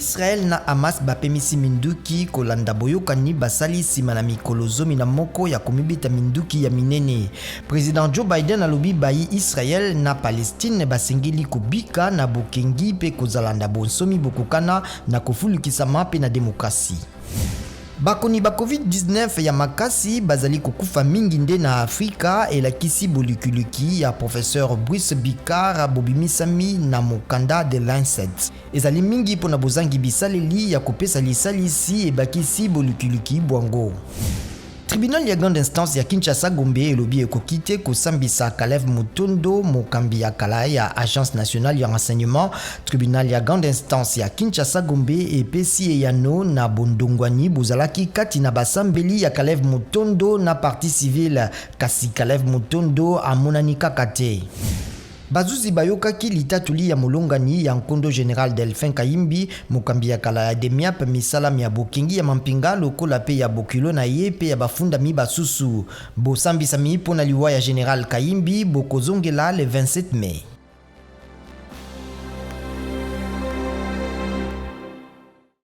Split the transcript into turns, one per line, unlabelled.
Israel na Hamas bapemisi minduki kolanda boyokani basali nsima na mikolo 11 ya komibeta minduki ya minene. President Joe Biden alobi bayi Israel na Palestine basengeli kobika na bokengi mpe kozala na bonsomi bokokana na kofulukisama mpe na demokrasi. Bakoni ba Covid-19 ya makasi bazali kokufa mingi nde na Afrika, elakisi bolukiluki ya Professeur Bruce Bikar bobimisami na mokanda The Lancet. Ezali mingi mpo na bozangi bisaleli ya kopesa lisalisi, ebakisi bolukiluki bwango. Tribunal ya grande instance ya Kinshasa Gombe elobi ekoki te kosambisa Kalev Mutondo, mokambi ya kala ya Agence nationale ya renseignement. Tribunal ya grande instance ya Kinshasa Gombe epesi eyano na bondongwani bozalaki kati na basambeli ya Kalev Mutondo na partie civile, kasi Kalev Mutondo amonani kaka te. Bazuzi bayokaki litatoli ya molongani ya nkondo general Delphin Kahimbi, mokambi ya kala ya Demiap, misala mya bokengi ya mampinga lokola mpe ya bokilo na ye mpe ya bafundami basusu. Bosambisami mpo na liwa ya general Kahimbi bokozongela le 27 mai.